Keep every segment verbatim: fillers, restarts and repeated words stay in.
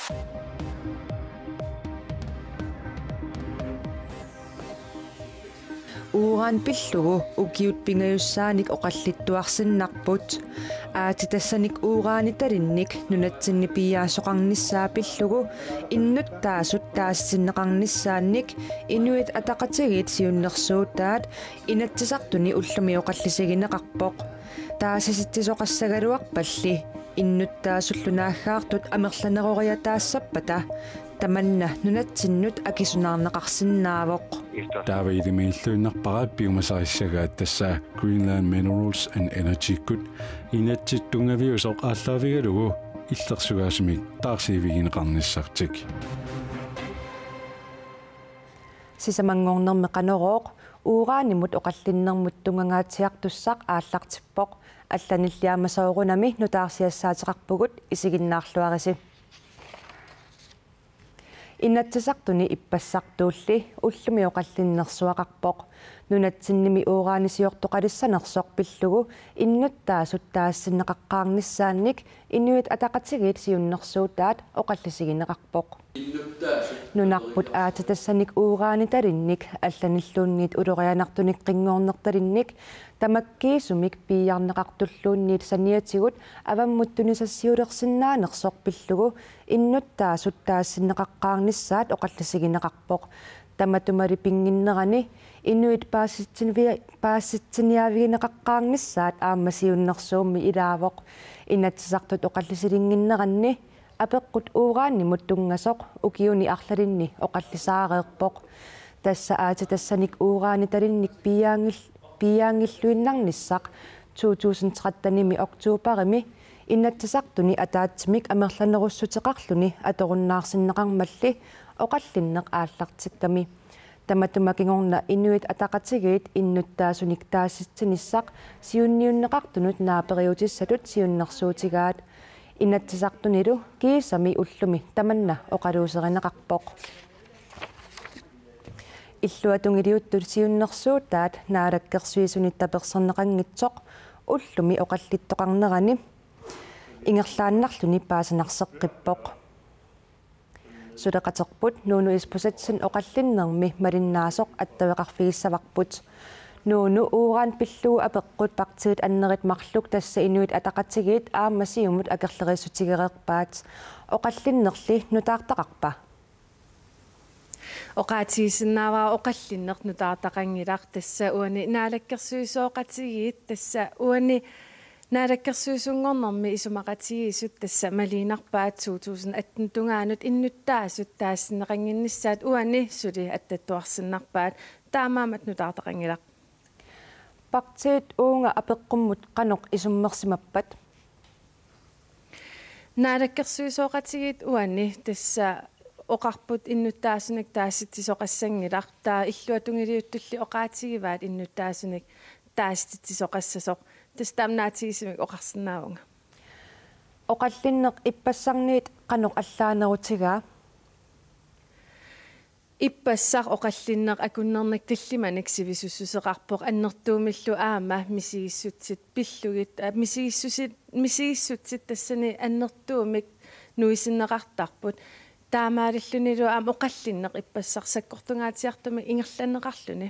Uran pillugu ukiut pingajussaanik oqallittuarsinnarput. Aatsitassanik uranitalinnik nunatsinni piiaasoqarnissaa pillugu innuttaasut taasitinneqarnissaannik Inuit Ataqatigiit siunnersuutaat Inatsisartuni ullumi oqallisigineqarpoq. Taasisitsisoqassagaluarpalli innuttaasullu naaggaartut amerlaneroriataassappata tamanna nunatsinnut akisunaarneqarsinnaavoq. Taava ilimagiilluinnarpara piumasarissagaat tassa Greenland Minerals and Energykkut inatsit tunngaviusoq aallaavigalugu illersugaasumik taarsiivigineqarnissartik. Sisamanngornermi Qanorooq uranimut oqallinnermut tunngangaatsiartussaq aallartippoq. Allanilli aamma soorunami nutaarsiassaateqarpugut, isiginnaarluarisi. Inatsisartuni ippassartuulli ullumi oqallinnersuaqarpoq. Nunatsinnimi uranisiortoqalissanersoq pillugu innuttaasut taasitinneqaqqaarnissaannik Inuit Ataqatigiit siunnersuutaat oqallisigineqarpoq. Nunarput aatsitassanik uranitalinnik allanilluunniit ulorianartunik qinngornertalinnik tamakkiisumik piiarneqartulluunniit saniatigut avammut tunisassiulersinnaanersoq pillugu innuttaasut taasitinneqaqqaarnissaat oqallisigineqarpoq. Tamatumali pinnginnerani inuit paasitsinivia-, paasitsiniaavigineqaqqaarnissaat aamma siunnersuummi ilaavoq. Inatsisartut oqallisilinnginneranni apeqqut uranimut tunngasoq ukiuni arlalinni oqallisaareerpoq. Tassa aatsitassanik uranitalinnik piiaanngil-, piiaanngilluinnarnissaq to tusind trettenimi oktoberimi Inatsisartuni ataatsimik amerlanerussuteqarluni atorunnaarsinneqarmalli oqallinneq aallartikkami. Tamatuma kingorna Inuit Ataqatigiit innuttaasunik taasitsinissaq siunniunneqartunut naaperiutissatut siunnersuutigaat. Inatsisartunilu kiisami ullumi tamanna oqaluuserineqarpoq. Illuatungiliuttut siunnersuutaat Naalakkersuisunit taperserneqanngitsoq ullumi oqallittoqarnerani ingerlaannarluni paasinarseqqippoq. Suleqaterput Nuunu Isbosethsen oqallinnermi malinnaasoq attaveqarfigissavarput. Nuunu uran pillugu apeqqut partiit annerit marluk tassa Inuit Ataqatigiit aamma Siumut akerleriissutigereerpaat. Oqallinnerli nutaartaqarpa? Oqaatigisinnaavara oqallinneq nutaartaqanngilaq, tassa uani naalakkersuisooqatigiit, tassa uani naalakkersuisunngornermi isumaqatigiissut tassa maliinnarpaat to tusind atten tungaanut innuttaasut taasitinneqannginnissaat uani suli attattuarsinnarpaat, taamaammat nutaartaqanngilaq. Partiit uunga apeqqummut qanoq isummersimappat? Naalakkersuisooqatigiit uani tassa oqarput innuttaasunik taasitsisoqassanngilaq, taava illuatungiliuttulli oqaatigivaat innuttaasunik taasititsisoqassasoq. Tassa taama naatigisumik oqarsinnaavunga. Oqallinneq ippassarniit qanoq allaanerutigaa? Ippassaq oqallinneq akunnernik tallimanik sivisussuseqarpoq, annertuumillu aamma misigissutsit pillugit, aa, misigissusit, misigissutsit tassani annertuumik nuisinneqartarput. Taamaalillunilu aamma oqallinneq ippassaq sakkortungaatsiartumik ingerlanneqarluni.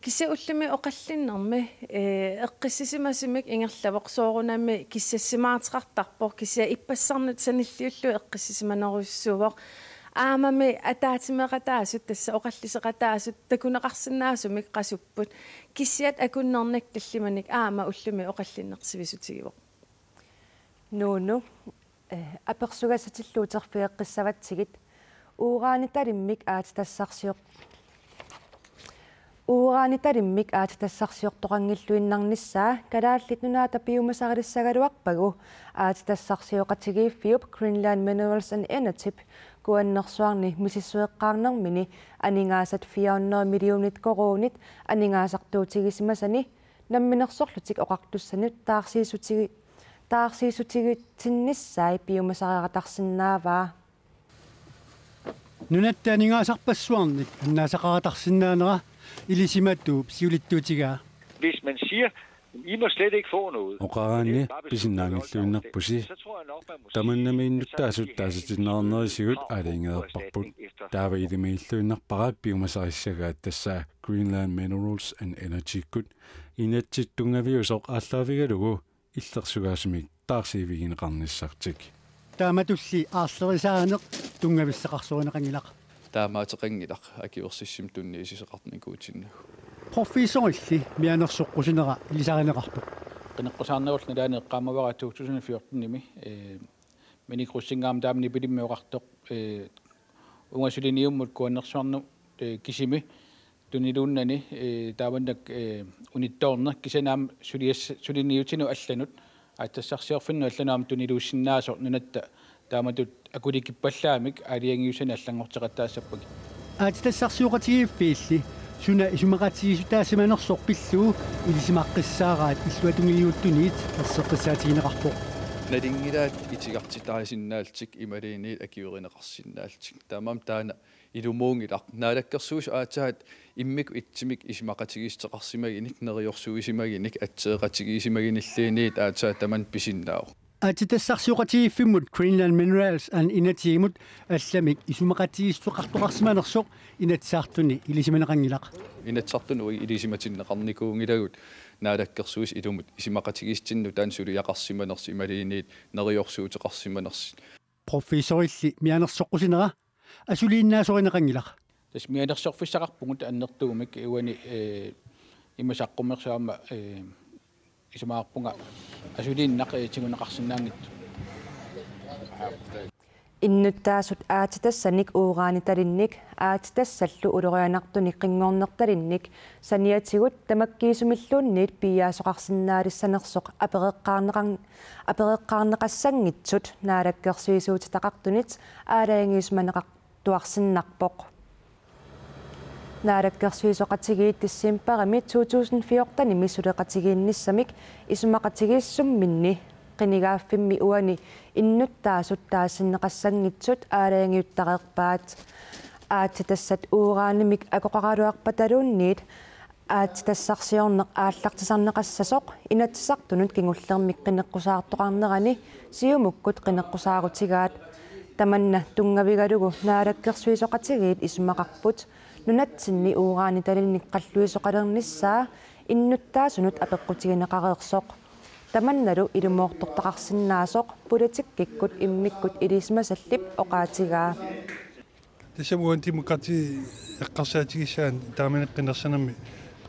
Kisianni ullumi oqallinnermi, ee, eqqissisimasumik ingerlavoq, soorunami kissassimaartoqartarpoq, kisianni ippassarnut sanilliullugu eqqissisimanerujussuuvoq. Aammami ataatsimeeqataasut, tassa oqalliseqataasut takuneqarsinnaasumik qasupput. Kisiat akunnernik tallimanik aamma ullumi oqallinneq sivisutigivoq. Nuunu, eh, apersugassatillu uterfigeqqissavatsigit. Uranitalimmik aatsitassarsioq-, uranitalimmik aatsitassarsiortoqanngilluinnarnissaa Kalaallit Nunaata piumasarilissagaluarpagu aatsitassarsioqatigiiffiup Greenland Minerals and Energyp kuannersuarni misissueqqaarnermini aningaasat fire hundrede millionit koruunit aningaasartuutigisimasani Namminersorlutik Oqartussanut taarsiissutigi-, taarsiissutigitsinnissaat piumasariaqatarsinnaavaa. Nunatta aningaasarpassuarnik annaasaqaratarsinnaanera ilisimatuup siulittuutigaa. Hvis man siger, I må slet ikke få noget. Oqaraanni pisinnaanngilluinnarpusi. Tamannami innuttaasut taasatinneqarnerisigut aalajangereerparput. Taava ilimagiilluinnarpara piumasarissagaat, tassa Greenland Minerals and Energy-kkut inatsit tunngaviusoq aallaavigalugu illersugaasumik taarsiivigineqarnissartik. Taamatulli aarlerisaaneq tunngavissaqarsorineqanngilaq. Taamaateqanngilaq akuersissummik tunniussisaqarnikuutinnagu. Professorilli mianersoqqusinera ilisarineqarpoq. Qineqqusaarnerullu nalaani eqqaamavara to tusind fjorten-imi, eh, Minik Rosing aamma taama nipilimmi oqartoq, eh, uunga suliniummut Kuannersuarnu, eh, kisimi tuniluunnani, eh, taamannak, eh, unittoorneq kisianni aamma sulias-, suliniutinut allanut, aatsitassarsiorfinnut allanut aamma tuniluussinnaasoq nunatta taamatut akulikippallaamik aalajangiusanik allanngorteqattaassappakka. Aatsitassarsioqatigiiffiilli suna isumaqatigiissutaasimanersoq pillugu ilisimaqqissaaraat illuatungiliuttuniit erseqqissaatigineqarpoq. Nalunngilaat itigartitaasinnaallutik imaluunniit akuerineqarsinnaallutik. Taamaammat taanna ilumuunngilaq. Naalakkersuisut aatsaat immikkut ittumik isumaqatigiissuteqarsimagunik, neriorsuisimagunik, atseeqatigiissimagunilluunniit aatsaat tamanna pisinnaavoq. Aatsitassarsioqatigiiffimmut Greenland Minerals and Energy-mut allamik isumaqatigiissuteqartoqarsimanersoq Inatsisartuni ilisimaneqanngilaq. Inatsisartuni uagut ilisimatinneqarnikuunngilagut Naalakkersuisut ilumut isumaqatigiissutinik nutaanik suliaqarsimanersut imaluunniit neriorsuuteqarsimanersut. Professorilli mianersoqqusinera asuliinnaasorineqanngilaq. Tassa mianersorfissaqarpugut annertuumik uani, eh, ima saqqummersuarma, eh, isumaqarpunga asuliinnaq, eh, tiguneqarsinnaanngitsoq. Innuttaasut aatsitassanik uranitalinnik aatsitassallu ulorianartunik qinngornertalinnik saniatigut tamakkiisumilluunniit piiaasoqarsinnaalissanersoq apereqqaarneqar-, apereqqaarneqassanngitsut naalakkersuisuutitaqartunit aalajangiusimaneqartuarsinnarpoq. Naalakkersuisooqatigiit decembarimi to tusind fjortenimi suleqatigiinnissamik isumaqatigiissumminni qinigaaffimmi uani innuttaasut taassinneqassanngitsut aalajangiuttareerpaat. Aatsitassat uranimik akoqaraluarpataluunniit aatsitassarsiorneq aallartisarneqassasoq Inatsisartunut kingullermik qineqqusaartoqarnerani Siumukkut qineqqusaarutigaat. Tamanna tunngavigalugu naalakkersuisooqatigiit isumaqarput nunatsinni uranitalinnik qalluisoqalernissaa innuttaasunut apeqqutigineqareersoq. Tamannalu ilumoortortaqarsinnaasoq politikkikkut immikkut ilisimasallip oqaatigaa. Tassami uani Demokraatit eqqarsaatigissavat taamani qinersinermi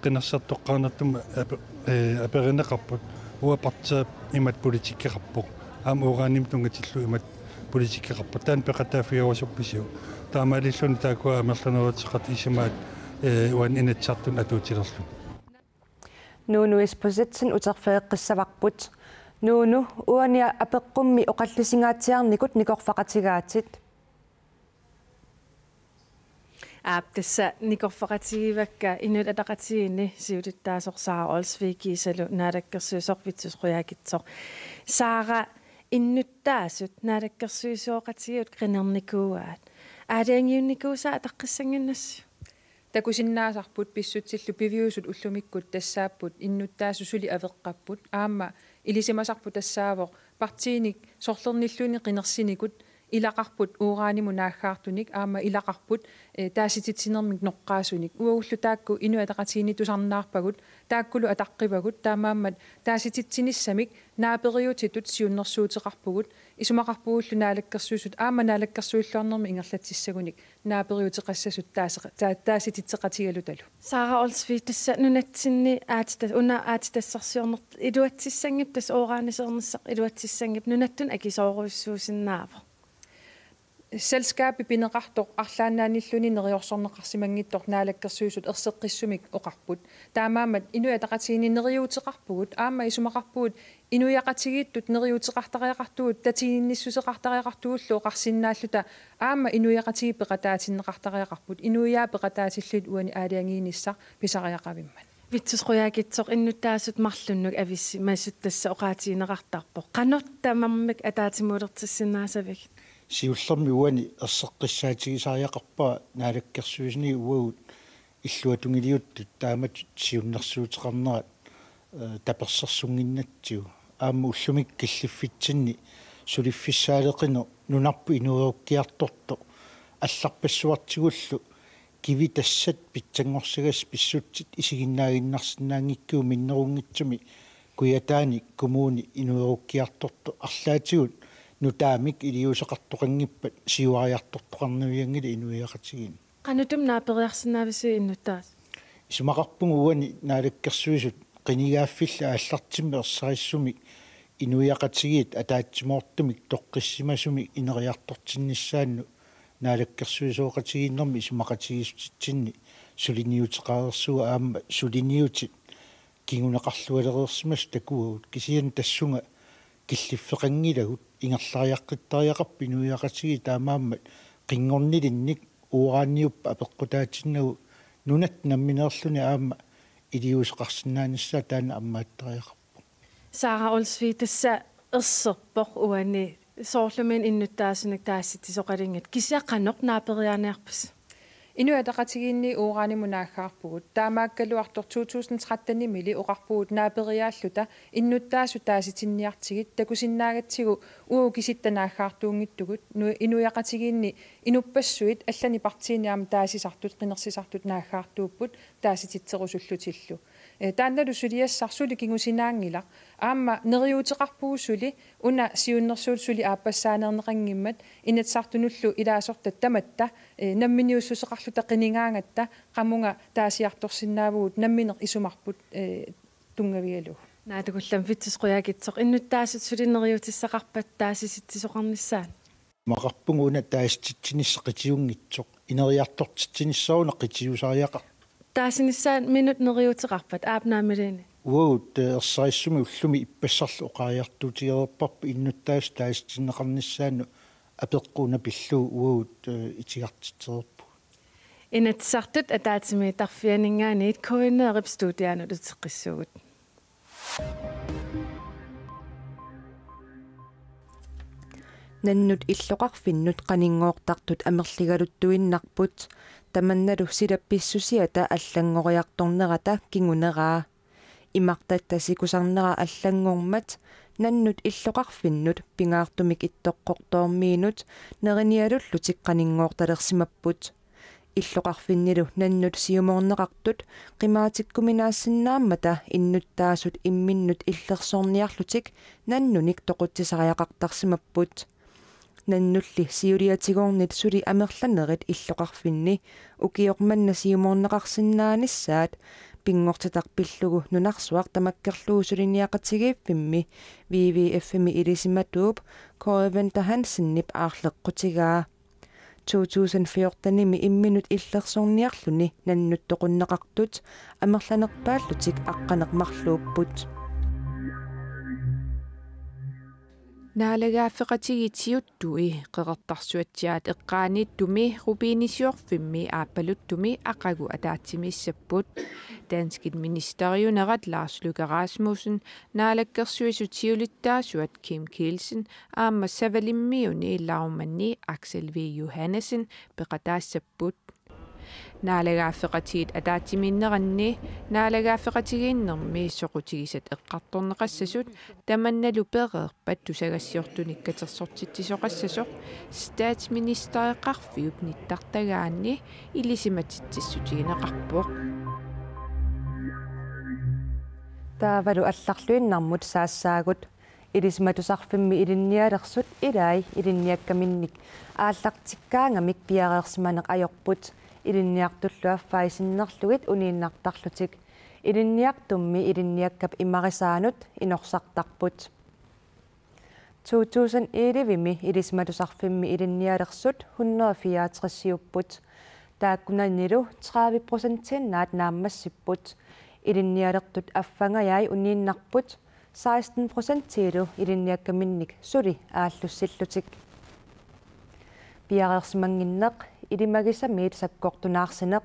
qinersisoqarnertumik ape-, eh, aperineqarput. Uanga partiip imatut politikkeqarpoq. Aamma uranimut tunngatillugu imatut politikkeqarpoq. Taanna peqataaffigerusuppisiuk? Taamaalilluni taakkua amerlaneruteqartut isumaat, eh, uani Inatsisartuni atuutilerluni. Nuunu Isbosethsen uterfigeqqissavarput. Nuunu, uani apeqqummi oqallisingaatsiarnikut nikorfaqatigaatit. Aap, tassa nikorfaqatigivakka Inuit Ataqatigiinni siulittaasoq Sara Olsvig kiisalu naalakkersuisoq Vittus Qujaukitsoq. Sara, innuttaasut naalakkersuisooqatigiit qinernikuuaat. Aalajangiunnikuusaat ataqqissanngilaq? Takusinnaasarput pissutsillu piviusut ullumikkut tassaapput innuttaasut suli aveqqapput, aamma ilisimasarput tassaavoq partiinik sorlernilluunniit qinersinikut ilaqarput uranimut naaggaartunik aamma ilaqarput, eh, taasititsinermik noqqaasunik. Uagullu taakku Inuit Ataqatigiinni tusarnaarpagut, taakkulu ataqqivagut, taamaammat taasititsinissamik naaperiutitut siunnersuuteqarpugut, isumaqarpugullu naalakkersuisut aamma naalakkersuilluarnermik ingerlatsissagunik naaperiuteqassasut taase-, ta-, taasititseqatigalutalu. Sara Olsvig, tassa nunatsinni aatsita-, una aatsitassarsiorneq iluatsissanngippat, tassa uraniseernissaq iluatsissanngippat, nunatta akisoorujussuusinnaavoq? Selskabi pineqartoq arlaannaanilluunniit neriorsorneqarsimanngitsoq naalakkersuisut erseqqissumik oqarput. Taamaammat Inuit Ataqatigiinni neriuuteqarpugut, aamma isumaqarpugut inuiaqatigiittut neriuuteqartariaqartugut, tatiginninnissuseqartariaqartugullu oqarsinnaalluta aamma inuiaqatigiit peqataatinneqartariaqarput, inuiaat peqataatillugit uani aalajangiinissaq pisariaqavimmat. Vittus Qujaukitsoq, innuttaasut marlunnut avissimasut tassa oqaatigineqartarpoq. Qanoq tamarmik ataatsimuulertissinnaasavigit? Siullermik uani erseqqissaatigisariaqarpara naalakkersuisuni uagut illuatungiliuttut taamatut siunnersuuteqarnerat Tapersersunnginnatsigu aamma ullumi killiffitsinni suliffissaaleqineq nunarput inuerukkiartortoq allarpassuartigullu kivitassat pitsanngorsagassat pissutsit isiginnaaginnarsinnaanngikkuit minnerunngitsumik Kujataani Kommuni inuerukkiartortoq arlaatigut nutaamik iliuuseqartoqanngippat siuariartortoqarnavianngilaq inuiaqatigiinni. Qanoq-una naaperiarsinnaavisiuk innuttaasut? Isumaqarpunga uani Naalakkersuisut qinigaaffillit aallartimmik ersarissumik inuiaqatigiit ataatsimoortumik toqqissisimasumik ineriartortinnissaannut naalakkersuisooqatigiinnermi isumaqatigiissutitsinni suliniuteqareersugut aamma suliniutit kinguneqarlualereersimasut takuagut kisianni tassunga killiffeqanngilagut ingerlariaqqittariaqarput inuiaqatigiit taamaammat qinngornilinnik uuraaniuppat apeqqutaatinnagu nunatta nammineerluni aamma iliuuseqarsinnaanissaa taanna ammaattariaqarpoq. Sara Olsvig, tassa erserpoq uani soorlumi innuttaasunik taasitsisoqalinngitsoq kisianni qanoq naaperiaaniarpisi? Inuit Ataqatigiinni uranimut naaggaarpugut. Taamaakkaluartoq to tusind tretten-imili oqarpugut naaperiaalluta innuttaasut taasitinniartigit takusinnaagatsigu uagut kisitta naaggaartuunngitsugut nu-, inuiaqatigiinni inuppassuit allanik partiinit aamma taasisartut qinersisartut naaggaartuupput taasititserusullutillu. Ee, taannalu suliassaq suli kingusinaanngilaq. Aamma neriuuteqarpugut suli una siunnersuut suli aappassaaneerneqanngimmat Inatsisartunullu ilaasortat tamatta, ee, namminiussuseqarluta qinigaangatta qamunga taasiartorsinnaavugut nammineq isumarput, ee, tunngavigalugu. Naatsukullammik Vittus Qujaukitsoq, innuttaasut suli neriuutissaqarpat taasisitsisoqarnissaanut? Isumaqarpunga una taasititsinissaq qitiunngitsoq. Ineriartortitsinissaq una qitiusariaqartoq. Taasinissaanut minut neriuuteqarpat aap naamiliini? Uagut, eh, ersarissumik ullumi ippassarlu oqariartuutigereerparput innuttaasut taasitinneqarnissaannut apeqqut una pillugu uagut, eh, itigartitsereerpugut. Inatsisartut ataatsimiittarfianinngaanniit K N R-ip studianut uteqqissuugut. Nannut illoqarfinnut qaninngortartut amerligaluttuinnarput, tamannalu silap pissusiata allanngoriartornerata kinguneraa. Imartatta sikusarnera allanngormat nannut illoqarfinnut pingaartumik Ittoqqortoormiinut nerinialullutik qaninngortalersimapput. Illoqarfinnilu nannut siumoorneqartut qimaatikkuminaassinnaammata innuttaasut imminnut illersorniarlutik nannunik toqutsisariaqartarsimapput. Nannulli siuliatigoornit suli amerlanerit illoqarfinni ukioq manna siumoorneqarsinnaanissaat pinngortitaq pillugu nunarsuaq tamakkerlugu suliniaqatigiiffimmi W W F-imi ilisimatuup Kåre Winther Hansenip aarleqqutigaa. To tusind fjorten-imi imminut illersorniarluni nannut toqunneqartut amerlanerpaallutik aqqaneq-marluupput. Naalagaaffeqatigiit siuttui Qeqertarsuatsiaat eqqaaniittumi rubinisiorfimmi aappaluttumi aqagu ataatsimiissapput. Danskit ministeriunerat Lars Løkke Rasmussen, Naalakkersuisut siulittaasuat Kim Kielsen aamma Savalimmiuni lagmandi Aksel V. Johannesen peqataassapput. Naalagaaffeqatigiit ataatsimiinneranni naalagaaffeqatigiinnermi soqutigisat eqqartorneqassasut tamannalu pereerpat tusagassiortunik katersortitsisoqassasoq statsministereqarfiup nittartagaanni ilisimatitsissutigineqarpoq. Taavalu allarluinnarmut saassaagut. Ilisimatusarfimmi ilinnialersut ilai ilinniakkaminnik aallartikkaangamik piareersimaneq ajorput, ilinniartullu affaat sinnerlugit uniinnartarlutik. Ilinniartummi ilinniakkap imarisaanut inorsartarput. To tusind elleve-mi ilisimatusarfimmi ilinnialersut hundrede fireogtres-iupput. Taakkunanilu tredive procentiinnaat naammassipput. Ilinnialertut affangajai uniinnarput, seksten procentiilu ilinniakkaminnik suli aallussillutik. Piareersimannginneq, ilimagisamiit sakkortunaarsineq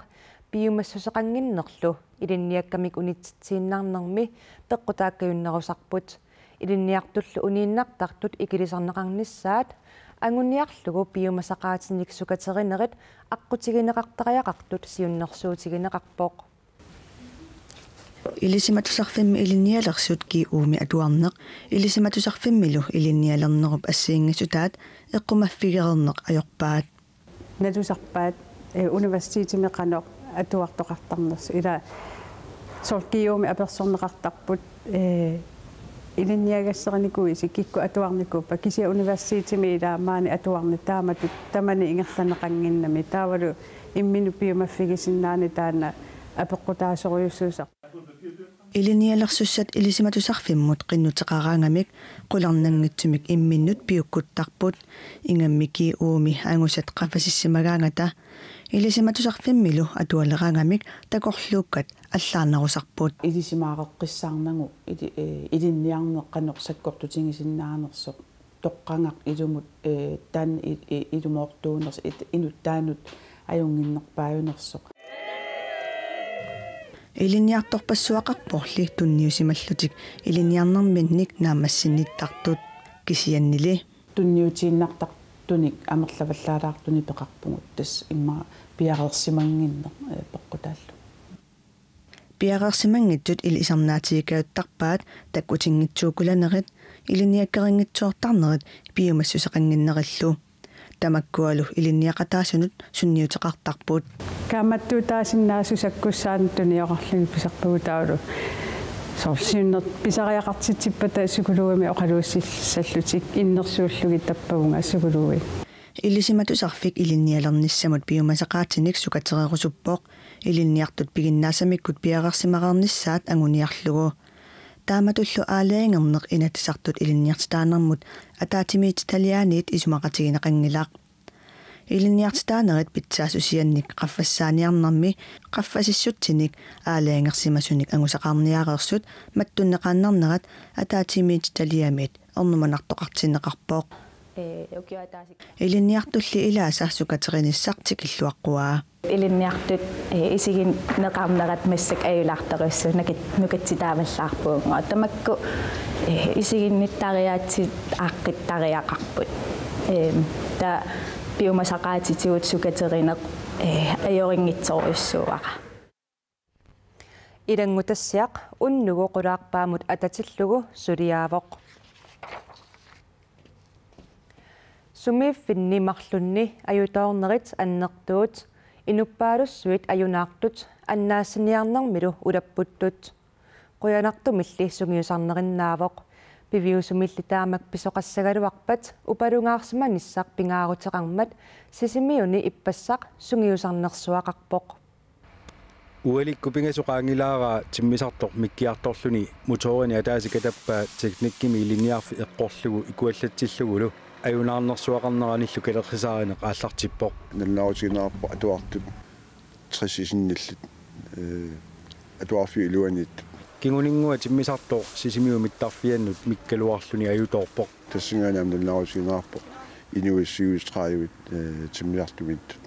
piumassuseqannginnerlu ilinniakkamik unitsitsiinnarnermi peqqutaakkajunnerusarput. Ilinniartullu uniinnartartut ikilisarneqarnissaat anguniarlugu piumasaqaatinik sukaterinerit aqqutigineqartariaqartut siunnersuutigineqarpoq. Ilisimatusarfimmi ilinnialersut G U-mi atuarneq Ilisimatusarfimmilu ilinnialernerup assigiinngissutaat eqqumaffigereerneq ajorpaat. Nalusarpaat, eh, universitetimi qanoq atuartoqartarnersoq. Ila soorlu G U-mi apersorneqartarput, eh, ilinniagassarinikuuisi kikkut atuarnikuuppat, kisianni universitetimi ila maani atuarneq taamatut tamani ingerlanneqannginnami, taavalu imminut piumaffigisinnaanani taanna apeqqutaasorujussuusarpoq. Ilinnialersussat Ilisimatusarfimmut qinnuteqaraangamik qularnanngitsumik imminnut piukkuttarput, ingammik G U-mi angusat qaffasissimagaangata Ilisimatusarfimmilu atualeraangamik takorluukkat allaannarusarput. Ilisimaareqqissaarnagu ili-, eh, ilinniarneq qanoq sakkortutigisinnaanersoq, toqqagaq ilumut, eh, taanna i-, i-, ilumoortuunersoq, it-, inuttaanut ajunnginnerpaajunersoq. Ilinniartorpassuaqarporli tunniusimallutik ilinniarnerminnik naammassinnittartut, kisiannili tunniutiinnartartunik amerlavallaalaartunik peqarpugut, tassa immaqa piareersimannginneq, eh, peqqutaallugu. Piareersimanngitsut ilisarnaatigikajuttarpaat takkutinngitsuukulanerit ilinniakkerinngitsoortarnerit piumassuseqannginnerillu. Tamakkualu ilinniaqataasunut sunniuteqartarput. Kaammattuutaasinnaasut sakkussaannik tuniorarlugit pisarpagut taavalu soorlu siunnertut pisariaqartitsippata psykologimik oqaluussallutik innersuullugit tappavunga psykologi. Ilisimatusarfik ilinnialernissamut piumasaqaatinik sukatererusuppoq, ilinniartut piginnaasamikkut piareersimareernissaat anguniarlugu. Taamatullu aalajangerneq Inatsisartut ilinniartitaanermut ataatsimiititaliaaniit isumaqatigineqanngilaq. Ilinniartitaanerit pitsaassusiannik qaffassaaniarnermi qaffasissutsinik aalajangersimasunik angusaqarniareersut mattunneqaannarnerat ataatsimiititaliamiit ernumanartoqartinneqarpoq. Ee, ukiup ataaseq. Ilinniartulli ilaasa sukaterinissaa tikilluaqquaa. Ilinniartut, ee, isigineqarnerat massakkut ajulaartorujussuuvoq, nukat-, nukatsitaavallaarpugut. Tamakku, ee, isiginnittariaatsit aaqqittariaqarput. Ee, taava piumasaqaatitigut sukaterineq, ee, ajunngitsorujussuuara. Ilanngutassiaq unnugu qulaarpaamut atatillugu suliaavoq. Sumiiffinni marlunni ajutoornerit annertuut inuppaalussuit ajunaartut annaassiniarnermilu ulapputtut. Qujanartumilli sungiusarnerinnaavoq. Piviusumilli taamak pisoqassagaluarpat upalungaarsimanissaq pingaaruteqarmat Sisimiuni ippassaq sungiusarnersuaqarpoq. Ualikkut pingasut qaangilaaraat timmisartoq mikkiartorluni motorini ataaseq katappaa teknikkimi ilinniarfik eqqorlugu ikuallatsillugulu ajunaarnersuaqarneranillu kalerrisaarineq aallartippoq. Nalunaarutigineqarpoq atuartut tres isinnillit, ee, atuarfiup iluaniittut. Kinguninngua timmisartoq Sisimiut mittarfiannut mikkaluarluni ajutoorpoq. Tassanngaanniit aamma nalunaarutigineqarpoq inuit syvogtredive, ee, timmisartumiittut.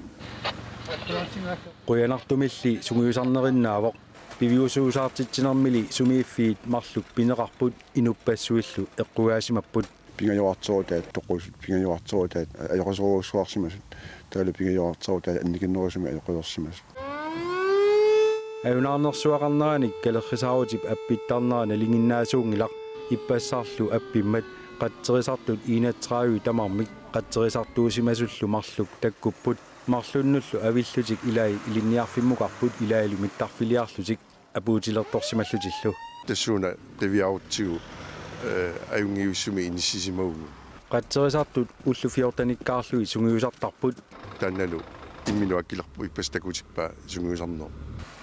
Qujanartumilli sungiusarnerinnaavoq. Piviusuusaartitsinermili sumiiffiit marluk pineqarput inuppassuillu eqqugaasimapput. Pingajuarterutaat toqusut, pingajuarterutaat ajoquserujussuarsimasut, taavalu pingajuarterutaat annikinnerusumik ajoqusersimasut. Ajunaarnersuaqarneranik kalerrisaarutip appittarnera nalinginnaasuunngilaq, ippassarlu appimmat qatserisartut enogtredive tamarmik qatserisartuusimasullu marluk takkupput, marlunnullu avillutik ilai ilinniarfimmukarput ilailu mittarfiliarlutik apuutilertorsimallutillu. Tassuuna qiviarutsigu, ee, ajunngivissumik inissisimavugut. Qatserisartut ullut fjortenikkaarlugit sungiusartarput. Taannalu imminut akilerpoq ippassaq takutippaa sungiusarneq.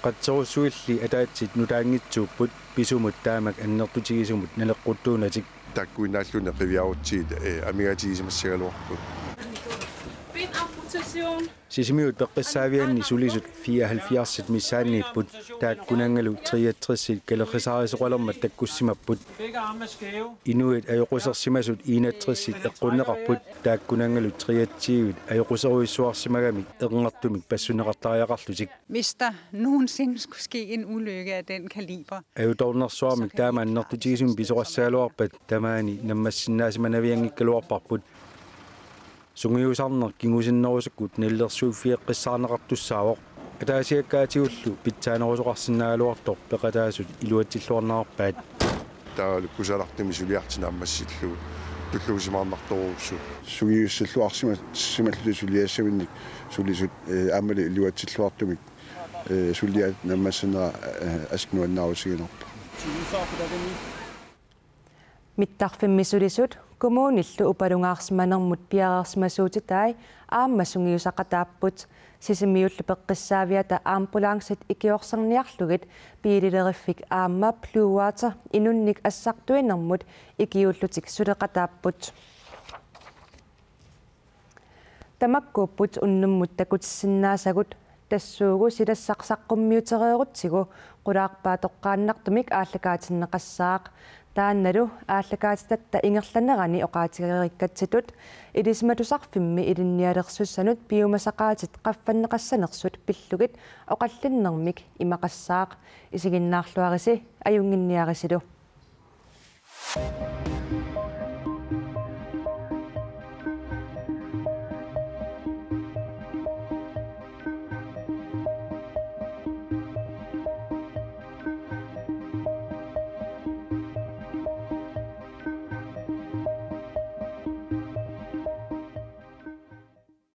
Qatserussuilli ataatsit nutaanngitsuupput pisumut taamak annertutigisumut naleqquttuunatik. Taakkuinnaalluni qiviarutsigit, ee, amigaatigisimassagaluarput. Sisimiut peqqissaavianni sulisut fireoghalvfjerdsit missaanniipput, taakkunanngalu treogtresit kalerrisaarisoqalermat takkussimapput. Inuit ajoqusersimasut enogtresit eqqunneqarput, taakkunanngalu treogtyvit ajoquserujussuarsimagamik erngertumik passunneqartariaqarlutik. Hvis der nogensinde skulle ske en ulykke af den kaliber. Ajutoornersuarmik taama annertutigisumik pisoqassagaluarpat tamaani nammassinnaasimannavianngikkaluarparput. Sungiusarneq kingusinnerusukkut nalilersuiffigeqqissaarneqartussaavoq. Peqataasiakkaatigut pitsaanerusoqarsinnaagaluartoq peqataasut iluatsilluarnerarpaat. Taavalu kusanartumik suliartinik naammassillugu tulluusimaarnartorujussuuvoq. Sungiussalluarsimassaminnik suliassaminnik sulisut, eh, aammali iluatsilluartumik, eh, suliaat naammassinera, eh, assut nuannaarusiginerpoq. Mittarfimmi sulisut kommunillu upalungaarsimanermut piareersimasuutitai aamma sungiusaqataapput. Sisimiullu peqqissaaviata ambulancit ikiorserniarlugit biilileriffik aamma Blue Water inunnik assartuinermut ikiuullutik suleqataapput. Tamakkuupput unnummut takutissinnaasagut, tassuugu silassaq saqqummiutereerutsigu qulaarpaa toqqaannartumik aallakaatinneqassaaq. Taannalu aallakaatitatta ingerlanerani oqaatigereerikkatsitut Ilisimatusarfimmi ilinnialersussanut piumasaqaatit qaffanneqassanersut pillugit oqallinnermik imaqassaaq. Isiginnaarluarisi, ajunnginniarisilu.